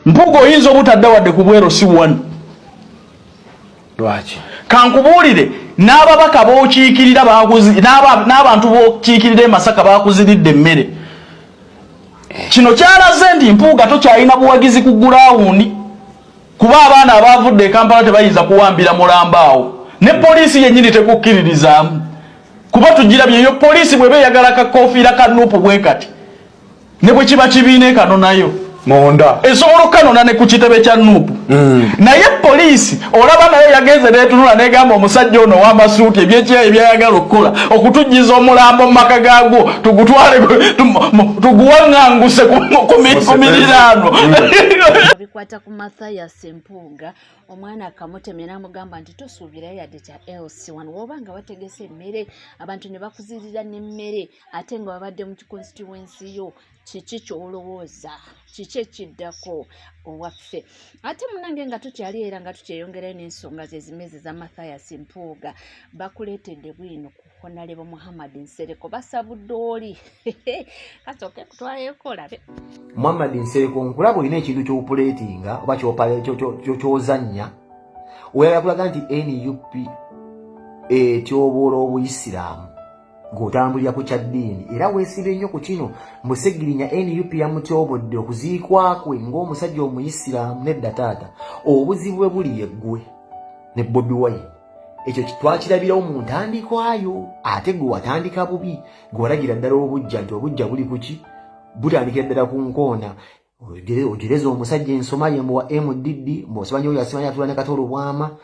Mpuuga oyinza obutadda wadde ku bwero si one. Lwaki? Kankubuulire, n'ababaka b'okiikirira n'abantu b'okiikirira e Masaka bakuziridde emmere. Kino kyalaze nti Mpuuga tokyalina buwagizi ku ground, kuba abaana abaavudde e Kampala tebayinza kuwambira mulambo awo, ne poliisi yennyini tekukkiririzaamu, kuba tugirabye yo poliisi bw'eba eyagala kakofiira ka NUP bwe kati, ne bwe kiba kibiina ekanonayo munda, esobola okukanona ne ku kitebe kya NUP. Naye poliisi olaba nayo yagenze netunula negamba, omusajja ono ow'amasuuti ebyekyeyo ebyayagala okukola okutujjiza omulambo mu maka gaagwo, tugutwale tuguwaŋŋanguse ku miriraano. Bikwata ku Mathias Mpuuga, omwana akamutemye n'amugamba nti tosuubirayo yadde kya LC1. Woba nga wategese emmere, abantu ne bakuzirira n'emmere, ate nga babadde mu constituency yo, kiki ky'olowooza? Kiki ekiddako owaffe? Ate munange, nga tukyali era nga tukyeyongerayo n'ensonga ze zimeze za Mathias Mpuuga, bakuleetedde bwino ku Honorable Muhammad Nsereko, basabudde oli kasooke kutwalayoko olabe. Muhammad Nsereko, nkulaba olina ekintu ky'opuleetinga oba ky'ozannya. Oyagala kulaga nti NUP etyoboola obuyisiraamu ng'otambulira ku kya ddiini, era weesibe nnyo ku kino. Musegirinya NUP yamutyobodde okuziikwa kwe ng'omusajja omuyisiraamu. Nedda taata, obuzibu bwe buli yeggwe ne Bobi Wine. Ekyo twakirabirawo mu ntandikwayo, ate gwe watandika bubi. Gwe walagira ddala obujja nti obujja buli kuki, butandikira ddala ku nkoona. Ogereza omusajja ensoma ye mbuwa MDD, mbwosimanyi oyo asimanyi atula ne Katolo bwama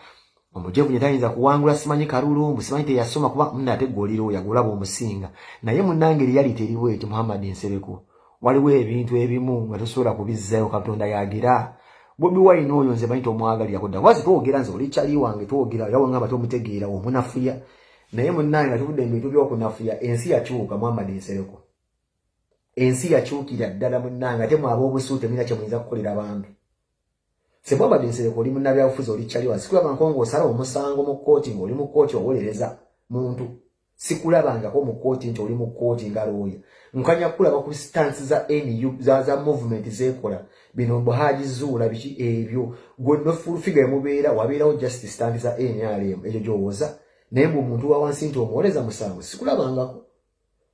omujevu nye tayinza kuwangula, simanyi kalulu, mbusimanyi teyasoma, kuba munna ate gwe oliro yagulaba omusinga. Naye munnange reality eriwo ekyo. Muhammad Nsereko, waliwo ebintu ebimu nga tosobola kubizzayo, Katonda yagira. Bobi Wine oyo nze manyi tomwagalira kudda wazi. Twogera, nze oli kyali wange, twogera yawangamba tomutegeera, omunafuya. Naye munnange nga tuvudde mu bintu by'okunafuya, ensi yakyuka. Muhammad Nsereko, ensi yakyukira ddala munnange, ate mwaba obusuuti temulina kyemuyinza kukolera bantu. Se Muhammad Nsereko, oli munnabyabufuzi, oli kyali wange, sikulaba nko ng'osala omusango mu kkooti, ng'oli mu kkooti owolereza muntu. Sikulabangako mu kkooti nti oli mu kkooti nga looya. Nkanya kulaba ku stance za NU za movement zekola bino, mbu Haji Zuula, biki ebyo. Gwe no full figure mubeera wabeerawo just stand za NRM, ekyo gy'owoza. Naye mbu omuntu wa wansi nti omuwoleza musango, sikulabangako.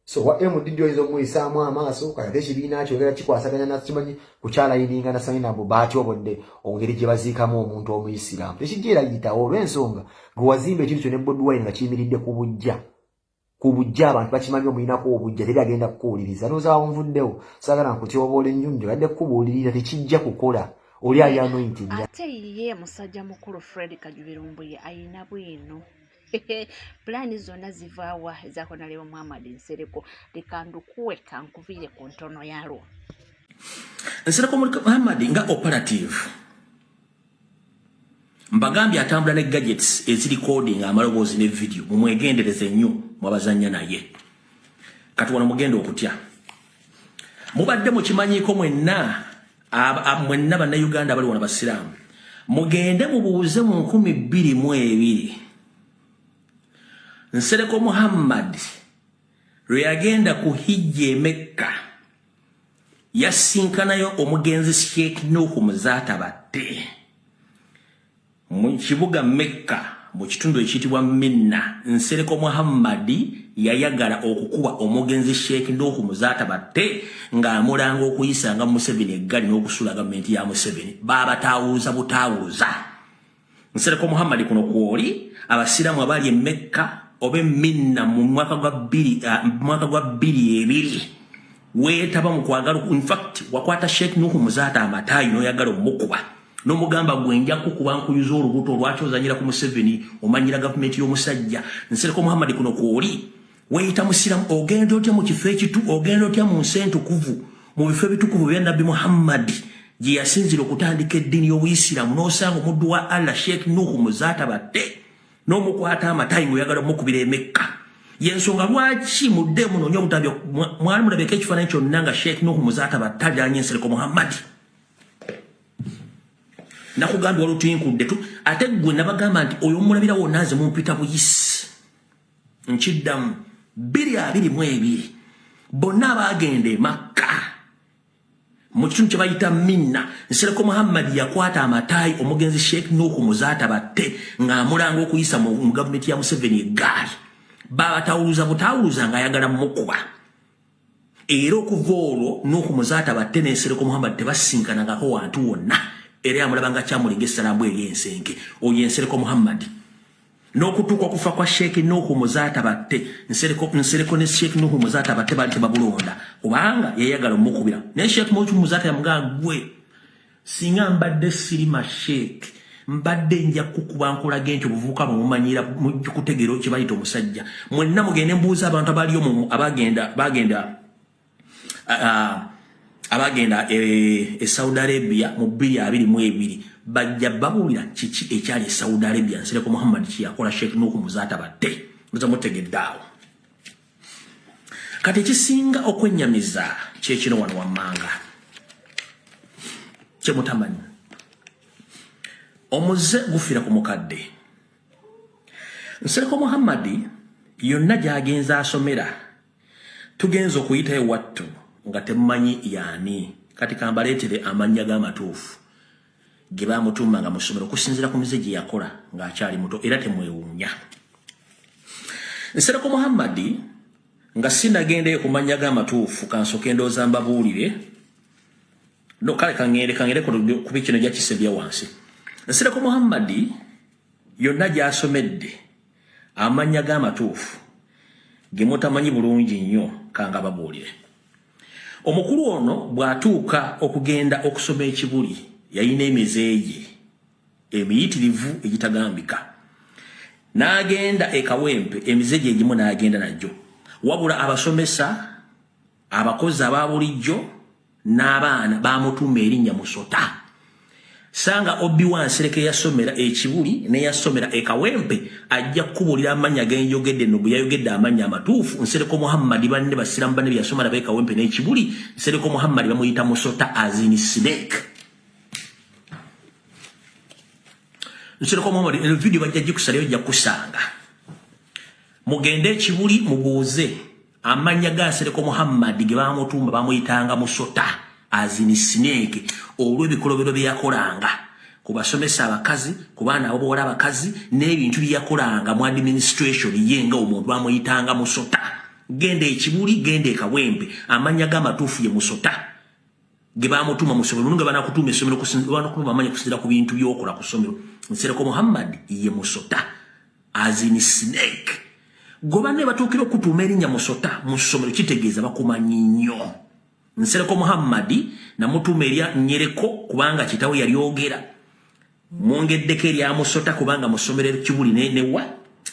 So wa MDD oyinza omuyisaamu amaaso. Kati ate ekibiina kyogera kikwasaganya nakimanyi kukyalayininga nasanyi nabo batyobodde ongeri gye baziikamu omuntu omuyisiraamu. Tekijja era yitawo olw'ensonga gwe wazimba ekintu kyo ne Bobi Wine nga kiyimiridde ku bujja, ku bujja. Abantu bakimanyi omuyinako obujja, teri agenda kukuwuliriza. Ndowooza wawunvuddewo, saagala nkutyoboola ennyo, njogadde kukubuulirira, tekijja kukola. Oli ali anointed. Ate ye musajja mukulu Fred Kajubirumbuye ayina bwino pulaani zonna zivaawa eza Honorable Muhammad Nsereko. Leka ndukuwe, kankuviire ku ntono yalwo. Nsereko Muhammad nga operative, mbagambye atambula ne gadgets ezirecording amaloboozi ne video. Mumwegendereze nnyo mwabazanya naye. Kati wano mugenda okutya, mubadde mukimanyiiko mwenna, mwenna Bannayuganda abali wano basiraamu, mugende mubuuze mu 2020 Nsereko Muhammad lwe yagenda ku hijja emekka, yasinkanayo omugenzi Sheikh Nuhu Muzaata Batte mu kibuga Mekka, mu kitundu ekiyitibwa Minna. Nsereko Muhammadi yayagala okukuba omugenzi Sheikh Nuhu Muzaata Batte ng'amulanga okuyisanga Museveni eggali n'okusula gavumenti ya Museveni. Baabatawuuza butawuuza. Nsereko Muhammadi, kuno kwoli abasiraamu abali e Mekka oba eminna mu mwaka gwa 2020 weetaba mu kwagala, infact wakwata Sheikh Nuhu Muzaata amataayi n'oyagala omukuba n'omugamba, "Gwe nja kukuba nkuyuza olubuto, lwaki ozanyira ku Museveni, omanyira gavumenti y'omusajja?" Nsereko Muhammadi, kuno kwoli weeyita musiramu, ogenda otya mu kifo ekitu, ogenda otya mu nsi entukuvu, mu bifo ebitukuvu bya Nabbi Muhammadi gye yasinzira okutandika eddiini y'obuyisiraamu, n'osanga omuddu wa Allah Sheikh Nuhu Muzaata Batte n'omukwata amatayi ng'oyagala omukubira emekka? Yensonga lwaki mudde munoonye obutambi mwali mulabeko ekifaananyi kyonna nga Sheikh Nuhu Muzaata Batte aliranye Nsereko Muhammadi. Nakugambye walutinkudde tu. Ate gwe nabagamba nti oyo omulabira wonna, nze mumpita buyisi, nkiddamu, 2022 bonna abaagenda e Makka. Mu kitundu kye bayita Minna, Nsereko Muhammad yakwata amataayi omugenzi Sheikh Nuhu Muzaata Batte ng'amulanga okuyisa mu gavumenti ya Museveni eggaali. Babatawuluza butawuluza ng'ayagala mukuba. Era okuva olwo Nuhu Muzaata Batte ne Nsereko Muhammad tebasinkanangako wantu wonna, era yamulaba nga kyamulinga essalambwa eri ensenke. Oyo Nsereko Muhammad. N'okutuuka okufa kwa Sheikh Nuhu Muzaata Batte, Nsereko ne Sheikh Nuhu Muzaata Batte baali tebabulonda kubanga yayagala omukubira. Naye Sheikh Nuhu Muzaata yamugamba, gwe singa mbadde sirima Sheikh, mbadde nja kukuba nkulage nti obuvubuka bwemumanyira mujja kutegeera kye bayita omusajja. Mwenna mugende mbuuza abantu abaliyo abagenda e Saudi Arabia mu 2022, bajja babuulira kiki ekyali e Saudi Arabia Nsereko Muhammad kye yakola Sheikh Nuhu Muzaata Batte. Muza mutegedde awo. Kati ekisinga okwennyamiza kyekino wano wammanga kyemutamanyi, omuze gufiira ku mukadde. Nsereko Muhammadi yonna gy'agenze asomera, tugenze okuyitayo wattu nga temumanyi yaani. Kati kambaleetere amannya g'amatuufu ge bamutuumanga mu ssomero okusinziira ku mize gye yakola ng'akyali muto, era temwewuunya. Nsereko Muhammadi, nga sinagendeyo ku mannya g'amatuufu, kansooke ndowooza mbabuulire. No kale kangende ku bikino gyakisebya wansi. Nsereko Muhammadi yonna gy'asomedde, amannya g'amatuufu ge mutamanyi bulungi nnyo, kanga babuulire. Omukulu ono bw'atuuka okugenda okusoma ekibuli, yalina emize gye emiyitirivu egitagambika. N'agenda e Kawempe, emize gye egimu n'agenda nagyo, wabula abasomesa, abakozi aba bulijjo n'abaana bamutuuma erinnya Musota. Sanga Obi Wansereko eyasomera ekibuli n'eyasomera e Kawempe ajja kukubuulira amannya genjogedde no bwe yayogedde amannya amatuufu. Nsereko Muhammadi, banne basiramu banne byeyasomera b'e Kawempe n'ekibuli, Nsereko Muhammadi bamuyita Musota, as in snake. Nsereko Muhammadi, eno video bajja gikusalayo, ojja kusanga. Mugende ekibuli mubuuze amannya ga Nsereko Muhammadi ge bamutuuma, bamuyitanga Musota, as in snake, olw'ebikolobero bye yakolanga ku basomesa abakazi, ku baana ab'obuwala abakazi, n'ebintu bye yakolanga mu administration ye nga omuntu, bamuyitanga Musota. Genda ekibuli, genda e Kawempe, amannya g'amatuufu ye Musota ge bamutuuma mu ssomero. Mulungi banakutuuma essomero, banakutuuma amannya kusinziira ku bintu by'okola ku ssomero. Nsereko Muhammad ye Musota, as in snake. Gwe banne batuukira okutuuma erinnya Musota mu ssomero, kitegeeza bakumanyi nnyo. Nsereko Muhammadi namutuuma erya Nyereko kubanga kitawe yalyogera, mwongeddeko erya Musota kubanga mu ssomero ekibuli newa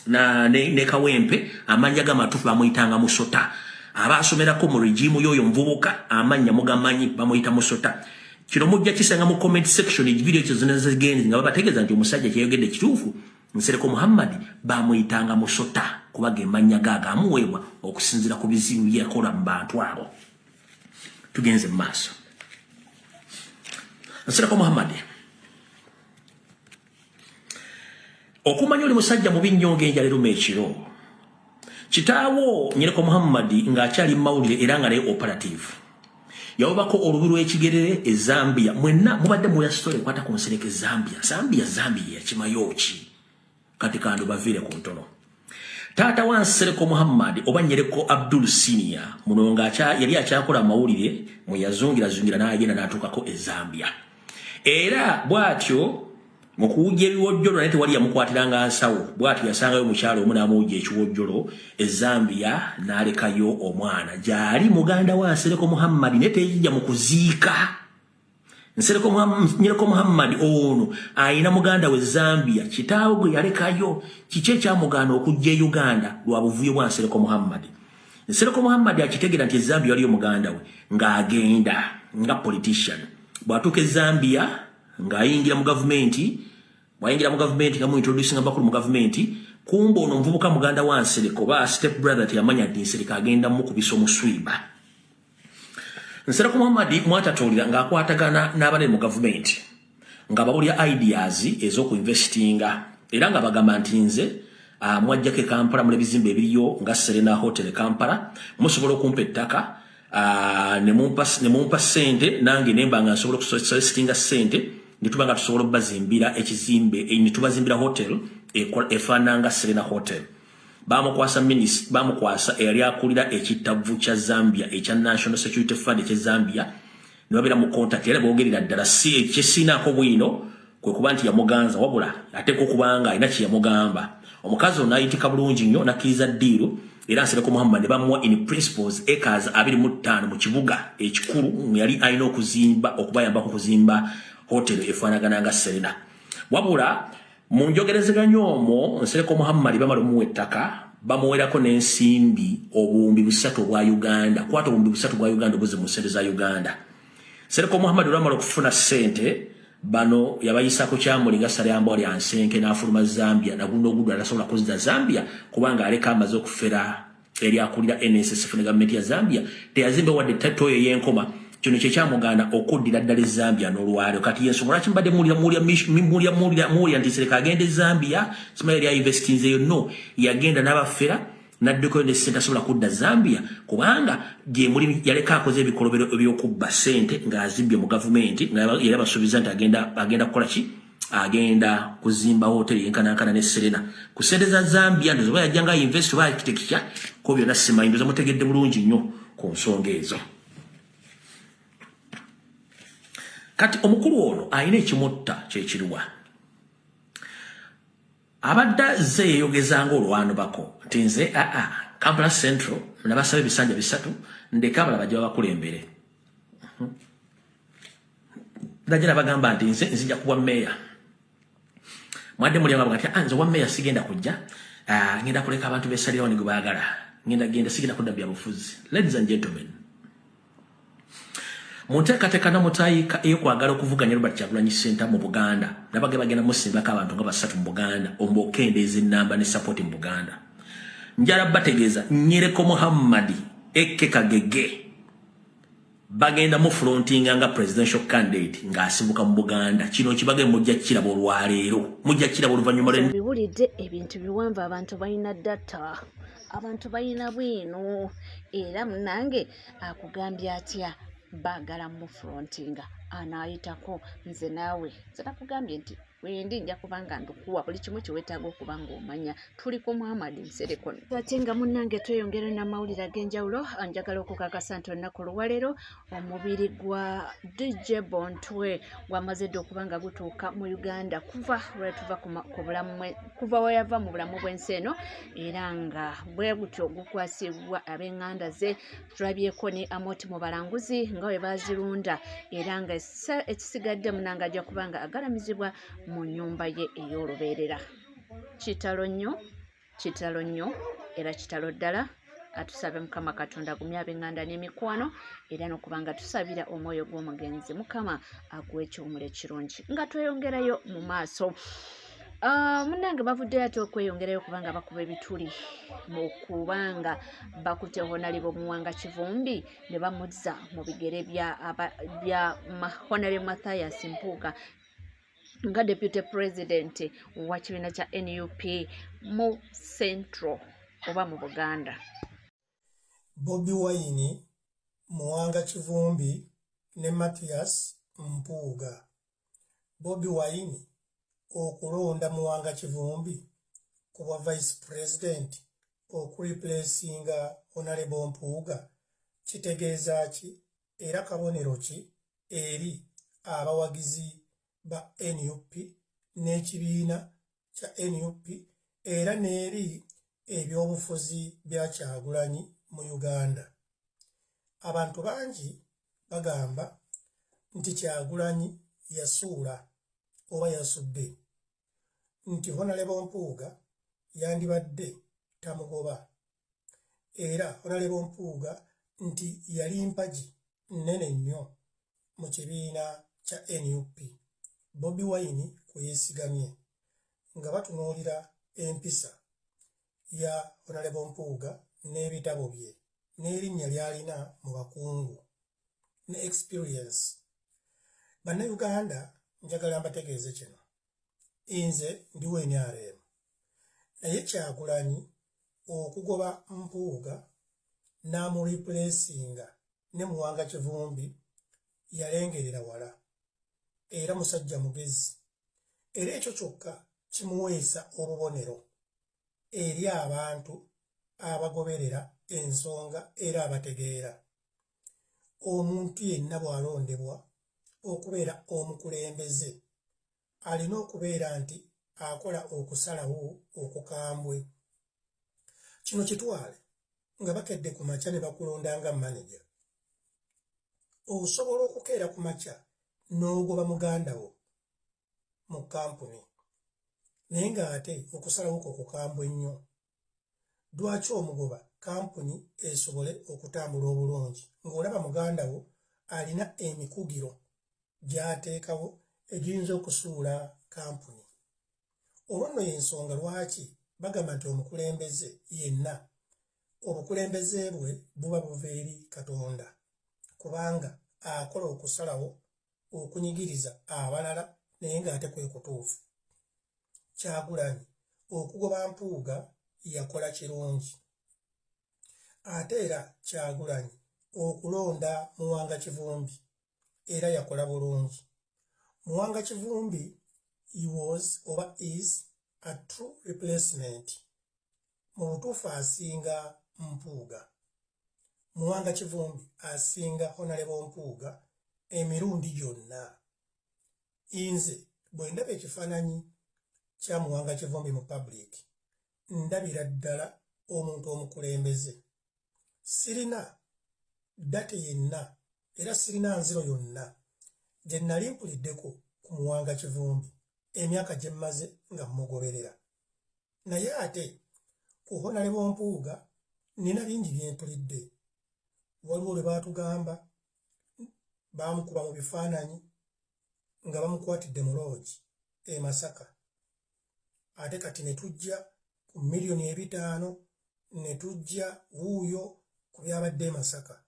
ne Kawempe amannya g'amatuufu bamuyitanga Musota. Abaasomerako mu regime y'oyo muvubuka amannya mugamanyi, bamuyita Musota. Kino mujja kisanga mu comment section video ekyo zonna zigenze nga babategeeza nti omusajja kyeyogedde kituufu. Nsereko Muhammadi bamuyitanga Musota kuba ge mannya gaagamuweebwa okusinziira ku bizibu bye yakola mu bantu abo. Tugenze mu maaso. Nsereko Muhammadi, okumanya oli musajja mubi nnyo ng'enjala eruma ekiro, kitaawo Nyereko Muhammadi ng'akyali mu mawulire era nga naye operative, yawobako olubi lw'ekigerere e Zambia. Mwenna mubadde muwulira story ekwata ku Nsereko e Zambia. Zambia, Zambia yakimayo ki? Kati kando baviire ku ntono. Taata wa Nsereko Muhammad oba Nyereko Abdul Senior muno nga yali akyakola amawulire, mwe yazungirazungira n'agenda n'atuukako e Zambia, era bw'atyo mu kuwujja ebiwojjolo, naye tewali yamukwatiranga nsawo. Bw'atyo yasangayo omukyalo omu n'amuwujja ekiwojjolo e Zambia, n'alekayo omwana gy'ali muganda wa Nsereko Muhammadi, naye teyijja mu kuziika. Nsereko Nyereko Muhammad ono ayina muganda we Zambia, kitaawe gwe yalekayo. Kiki ekyamugaana okujja e Uganda? Lwa buvuyo bwa Nsereko Muhammad. Nsereko Muhammad akitegeera nti e Zambia waliyo muganda we, ng'agenda nga politician. Bw'atuuka e Zambia ng'ayingira mu gavumenti, bw'ayingira mu gavumenti nga muintroducinga bakulu mu gavumenti, kumba ono omuvubuka muganda wa Nsereko ba step brother teyamanya nti Nsereko agenda mukubisa omuswiba. Nsereko Muhammad mwatatuulira ng'akwatagana n'abanene mu gavumenti, nga babulya ideas ez'okuinvestinga, era nga bagamba nti nze mwajjako e Kampala mula ebizimbe ebiriyo nga Serena Hotel e Kampala, musobola okumpa ettaka. Ne mumpa ssente, nange nemba nga nsobola okusolicitinga ssente ne tuba nga tusobola okubazimbira ekizimbe, ne tubazimbira hotel efaananga Serena Hotel. Bamukwasa minis, bamukwasa eyali akulira ekittavu kya Zambia ekya National Security Fund ekye Zambia, ne babeera mu contact era boogerera ddala. Si ekyesiinaako bwino kwe kuba nti yamuganza, wabula ateeka okubanga alina kye yamugamba. Omukazi ono ayitika bulungi nnyo, nakkiriza deal, era Nsereko Muhammad ne bamuwa in principles acres 25 mu kibuga ekikulu yali alina okuzimba, okubayambako okuzimba hotel efaanagana nga Serena. Wabula mu njogerezeganya omwo, Nsereko Muhammad bamala omuwa ettaka, bamuwerako n'ensimbi 3000 obwa Uganda. Kwata 3000 bwa Uganda obuze mu ssente za Uganda. Nsereko Muhammad olwamala okufuna ssente, bano yabayisako kyamuli nga salyambwa lya nsenke, n'afuluma Zambia naguno ogudwa atasobola kuzza Zambia kubanga aleka amaze okufera eri akulira NSSF ne gavumenti ya Zambia. Teyazimba wadde toyo ey'enkoma. Kino kyekyamugaana okuddira ddala e Zambia n'olwaliro. Kati yensonga lwaki mbadde muwulira nti Nsereko agenda e Zambia, simanyi yali ainvestinzeyo. No, yagenda n'abafera n'addukayo ne ssente, asobola kudda Zambia kubanga gye muli yaleka akoze ebikolobero ebyokubba ssente ng'azibbye mu gavumenti, nga yali abasuubiza nti agenda kukola ki, agenda kuzimba hoteri yenkanankana ne Serena ku ssente za Zambia. Ndoza oba yajja nga invest oba architecture ko, byonna simanyi. Ndoza mutegedde bulungi nnyo ku nsonga ezo. Kati omukulu ono alina ekimutta kyekiruwa. Abadde azze yeeyogezanga olwanubako nti nze aa Kampala Central nabasaba ebisanja 3, ndeka abalala bajja babakulembere. Najja nabagamba nti nze nzija kuwa meeya. Mwadde muli abaga nti nze wa meeya sigenda kujja, ngenda kuleka abantu besalirawo ne gwe baagala, ngenda genda, sigenda kudda byabufuzi. Ladies and gentlemen, mu nteekateeka namutayiika ey'okwagala okuvuganya Robert Kyagulanyi Ssentamu mu Buganda, nabage bagenda musimbako abantu nga basatu mu Buganda omuokendeeza ennamba ne support mu Buganda. Njala bategeeza Nyereko Muhammadi Eke Kagege bagenda mu frontinga nga presidential candidate ng'asibuka mu Buganda. Kino kibage mujja kiraba olwaleero, mujja kiraba oluvannyuma lwe Biwulidde ebintu biwanvu. Abantu balina data, abantu balina bwino. Era munange akugambye atya? Baagala mu frontinga, anaayitako. Nze naawe nze nakugambye nti wendi nja kuba nga ndukuwa buli kimu kyeweetaaga okuba ng'omanya. Tuli ku Muhammad Nsereko. Ate nga munnange tweyongera n'amawulire ag'enjawulo, njagala okukakasa nti olunaku olwaleero omubiri gwa DJ Bontwe gwamaze dda okuba nga gutuuka mu Uganda kuva lwetuva ku bulamu, kuva we yava mu bulamu bw'ensi eno, era nga bwe gutyo gukwasibwa ab'eŋŋanda ze. Tulabyeko ne Amoti mu balanguzi nga bwe bazirunda, era nga ekisigadde munange ajja kuba nga agalamizibwa mu nnyumba ye ey'olubeerera. Kitalo nnyo, kitalo nnyo, era kitalo ddala. Atusabe Mukama Katonda agumye ab'eŋŋanda n'emikwano, era n'okuba nga tusabira omwoyo gw'omugenzi, Mukama aguwe ekiwumulo ekirungi. Nga tweyongerayo mu maaso, munnange bavuddeyo ate okweyongerayo kubanga bakuba ebituli mu kubanga bakutte Honourable Muwanga Kivumbi ne bamuzza mu bigere bya Honourable Mathias Mpuuga nga deputy president wa kibiina kya NUP mu Central oba mu Buganda. Bobi Wine, Muwanga Kivumbi ne Mathias Mpuuga. Bobi Wine okulonda Muwanga Kivumbi ku bwa vice president okureplacinga Honorable Mpuuga kitegeeza ki, era kabonero ki eri abawagizi ba NUP n'ekibiina kya NUP, era n'eri ebyobufuzi bya Kyagulanyi mu Uganda? Abantu bangi bagamba nti Kyagulanyi yasuula oba yasudde, nti Honorable Mpuuga yandibadde tamugoba, era Honorable Mpuuga nti yali mpagi nnene nnyo mu kibiina kya NUP Bobi Wine kwe yeesigamye, nga batunuulira empisa ya Honorable Mpuuga n'ebitabo bye n'erinnya ly'alina mu bakungu ne experience. Bannayuganda, njagala mbategeeze kino: nze ndi wa NRM, naye Kyagulanyi okugoba Mpuuga n'amureplacinga. Ne Muwanga Kivumbi yalengerera wala era musajja mugezi era ekyo kyokka kimuweesa obubonero eri abantu abagoberera ensonga era abategeera. Omuntu yenna bw'alondebwa okubeera omukulembeze alina okubeera nti akola okusalawo okukambwe. Kino kitwale nga bakedde ku makya ne bakulonda nga maneja. Osobola okukeera ku makya n'ogoba muganda wo mu kkampuni naye ng'ate okusalawo kwo kukambwe nnyo. Lwaki omugoba kkampuni esobole okutambula obulungi ng'olaba muganda wo alina emikugiro gy'ateekawo egiyinza okusuula kkampuni? Olwo nno y'ensonga lwaki bagamba nti omukulembeze yenna obukulembeze bwe buba buva eri Katonda kubanga akola okusalawo okunyigiriza abalala naye ng'ate kwe kutuufu. Kyagulanyi okugoba Mpuuga yakola kirungi. Ate era Kyagulanyi okulonda Muwanga Kivumbi era yakola bulungi. Muwanga Kivumbi he was oba is a true replacement. Mu butuufu asinga Mpuuga. Muwanga Kivumbi asinga Honalebo Mpuuga emirundi gyonna. Nze bwe ndaba ekifaananyi kya Muwanga Kivumbi mu public ndabira ddala omuntu omukulembeze. Sirina date yenna era sirina nziro yonna gye nnali mpuliddeko ku Muwanga Kivumbi emyaka gye mmaze nga mmugoberera. Naye ate ku Honalebo Mpuuga nnina bingi bye mpulidde. Waliwo lwe baatugamba baamukuba mu bifaananyi nga bamukwatidde mu loogi e Masaka ate kati ne tujja ku miliyoni 500 ne tujja wuuyo ku byabadde e Masaka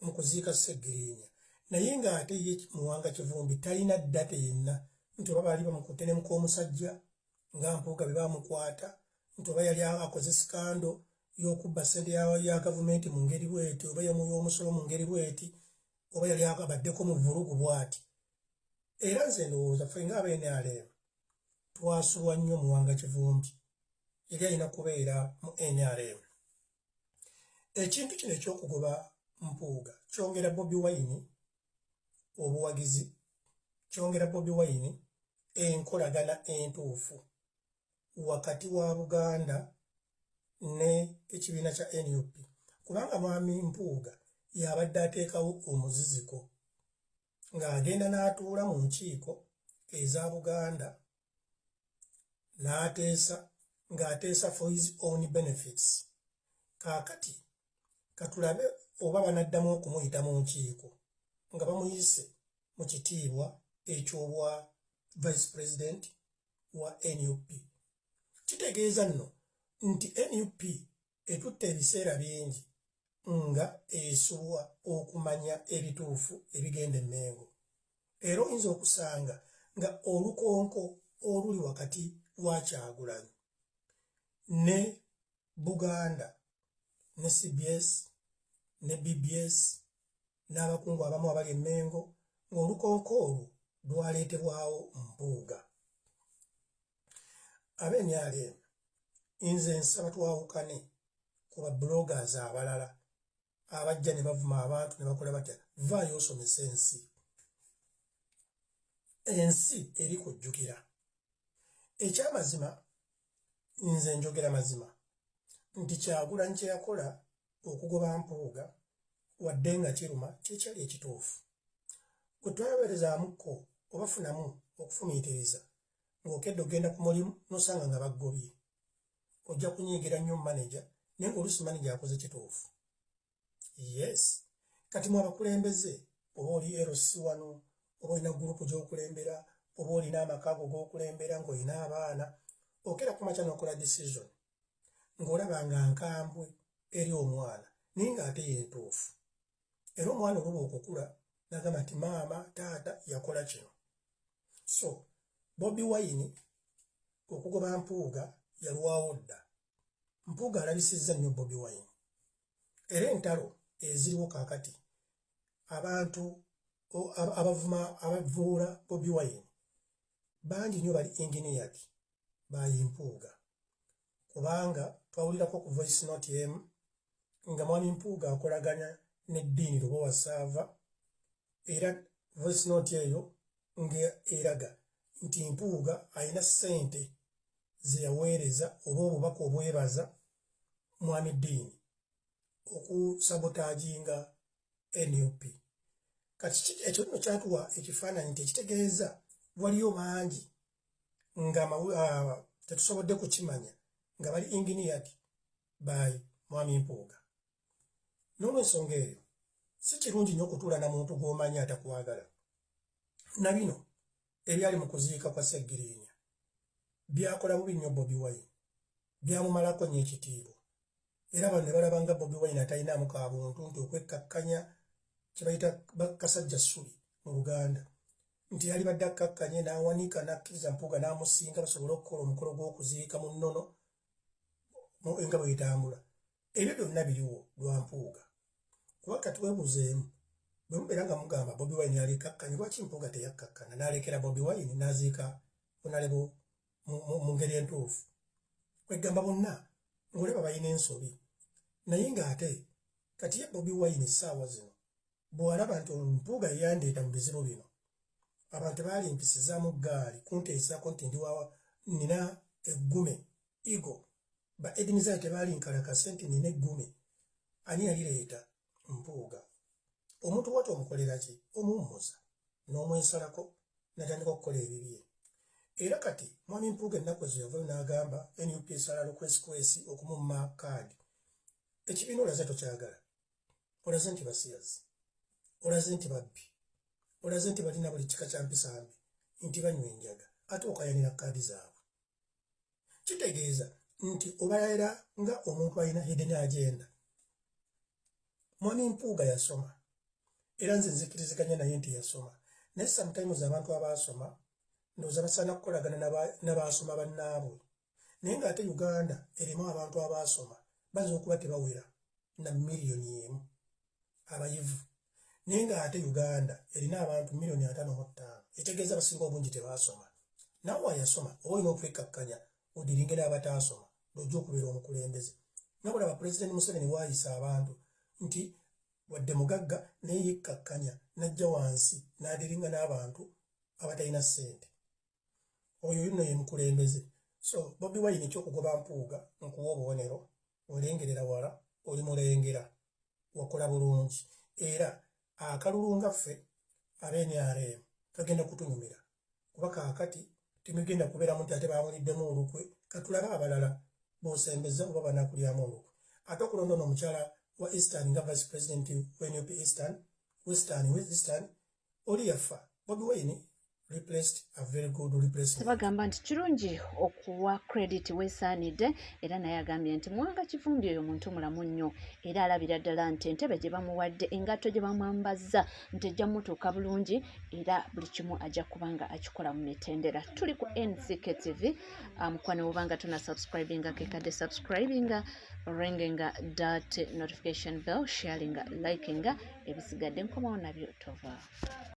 mu kuziika Ssegirinya naye ng'ate ye Muwanga Kivumbi talina date yenna nti oba baali bamukutte ne muk'omusajja nga Mpuuga bwe bamukwata nti oba yali akoze scandal y'okubba ssente ya gavumenti mu ngeri bweti oba y'omusolo mu ngeri bweti oba yali abaddeko mu vulugu bwati. Era nze ndowooza ffe nga aba NRM twasubwa nnyo Muwanga Kivumbi yali alina kubeera mu NRM. Ekintu kino ekyokugoba Mpuuga kyongera Bobi Wine obuwagizi, kyongera Bobi Wine enkolagana entuufu wakati wa Buganda ne ekibiina kya NUP kubanga Mwami Mpuuga y'abadde ateekawo omuziziko ng'agenda n'atuula mu nkiiko eza Buganda n'ateesa ng'ateesa for his own benefits. Kaakati katulabe oba banaddamu okumuyita mu nkiiko nga bamuyise mu kitiibwa eky'obwa vice president wa NUP. Kitegeeza nno nti NUP etutte ebiseera bingi nga esubwa okumanya ebituufu ebigenda e Mmengo. Era oyinza okusanga nga olukonko oluli wakati wa Kyagulanyi ne Buganda ne CBS ne BBS n'abakungu abamu abali e Mmengo ng'olukonko olwo lwaleetebwawo Mpuuga. Abe NRM nze nsaba twawukane ku ba bloggers abalala abajja ne bavuma abantu ne bakola batya. Vaayo osomese ensi, ensi eri kujjukira. Ekyamazima nze njogera mazima nti Kyagulanyi kye yakola okugoba Mpuuga wadde nga kiruma kyekyali ekituufu. Gwe twayoberezaamuko oba funamu okufumiitiriza ng'okedde ogenda ku mulimu n'osanga nga baggobye, ojja kunyiigira nnyo maneja naye ng'oluusi maneja akoze kituufu. Yes, kati mu abakulembeze oba oli LC wano oba olina gurupu gy'okulembera oba olina amaka ago g'okulembera ng'olina abaana, okera ku makya n'okola decision ng'olaba nga nkambwe eri omwana naye ng'ate yentuufu. Era omwana oluba okukula n'agamba nti maama taata yakola kino. So Bobi Wine okugoba Mpuuga yalwawo dda. Mpuuga alabisizza nnyo Bobi Wine era entalo eziriwo kaakati Abantu abavuma, abavuula Bobi Wine bangi nnyo, bali engineered by Mpuuga, kubanga twawulirako ku voice note emu nga mwami Mpuuga akolaganya n'eddiini Lubowa Saava, era voice note eyo nga eraga nti Mpuuga alina ssente ze yaweereza oba obubaka obwebaza mwami Ddiini okusabotaginga NUP. Kati ekyo nno kyatuwa ekifaananyi nti ekitegeeza waliyo bangi nga tetusobodde kukimanya nga bali engineered by mwami Mpuuga. N'olwensonga eyo, si kirungi nnyo okutuula na muntu gw'omanyi atakwagala. Na bino ebyali mu kuziika kwa Seggirinya byakola bubi nnyo Bobi Wine, byamumalako nnyo ekitiibwa, era bano ne balaba nga Bobi Wine atalinaamu ka buntu, nti okwekkakkanya kye bayita kasajja ssubi mu Luganda, nti yali badde akkakkanye n'awanika n'akkiriza Mpuuga n'amusinga basobole okukola omukolo gw'okuziika mu nnono nga bwe bitambula. Ebyo byonna biriwo lwa Mpuuga, kuba kati weebuuzeemu, bwe mubeera nga mugamba Bobi Wine yalikakkanye, lwaki Mpuuga teyakkakkana n'alekera Bobi Wine n'aziika Honorable mu ngeri entuufu? Kwegamba bonna ng'olaba balina ensobi, naye ng'ate kati ye Bobi Wine essaawa zino bw'alaba nti Mpuuga yeyandeeta mu bizibu bino, abantu balimpisizaamu ggaali kunteesaako nti ndi nina eggume ego, ba Edinizayo tebaali nkalakase nti nina eggume. Ani yalireeta? Mpuuga. Omuntu wati omukolera ki? Omuwummuza n'omwesalako natandika okukola ebibye. Era kati mwami Mpuuga ennaku ezo yavayo n'agamba NUP esala lukwesikwesi okumumma kaadi. Ekibiina olaze tokyagala, olaze nti basiyazi, olaze nti babbi, olaze nti balina buli kika kya mpisa mbi, nti banywa enjaga, ate okayanira kaadi zaabwe. Kitegeeza nti obaera nga omuntu alina hidden agenda. Mwami Mpuuga yasoma, era nze nzikiriziganya naye nti yasoma, naye sometimes abantu abaasoma ndowooza basaana kukolagana n'abaasoma bannaabwe, naye ng'ate Uganda erimu abantu abaasoma bayinza okuba tebawera na 1 million abayivu, naye ng'ate Uganda erina abantu 55 million, etegeeza abasinga obungi tebaasoma. Naawe ayasoma oba olina okwekkakkanya odiringe n'abataasoma lwojja okubeera omukulembeze. Nga bulaba Pulezidenti Museveni waayisa abantu nti wadde mugagga, naye yekkakkanya n'ajja wansi n'adiringa n'abantu abatalina ssente. Oyo nno ye mukulembeze. So Bobi Wine, ekyokugoba Mpuuga nkuwa obubonero, olengerera wala, oli mulengera, wakola bulungi, era akalulu nga ffe ab'NRM kagenda kutunyumira, kuba kaakati temugenda kubeeramu nti ate bamuliddemu olukwe. Katulabe abalala b'osembeza oba banakulyamu olukwe. Ate okulonda ono omukyala wa Eastern nga vice president wa NUP Eastern, Western, Eastern, oli yafa. Bobi Wine replaced a very good replacement. Bagamba nti kirungi okuwa credit weesaanidde, era naye agambye nti Muwanga Kivumbi oyo muntu mulamu nnyo, era alabira ddala nti entebe gye bamuwadde, engatto gye bamwambazza, nti ejja mutuuka bulungi, era buli kimu ajja kuba nga akikola mu mitendera. Tuli ku NCK TV. Mukwano, bwobanga tona subscribinga, kekadde subscribinga, ringinga that notification bell, sharinga, likinga, ebisigadde nkomawo nabyo, tova.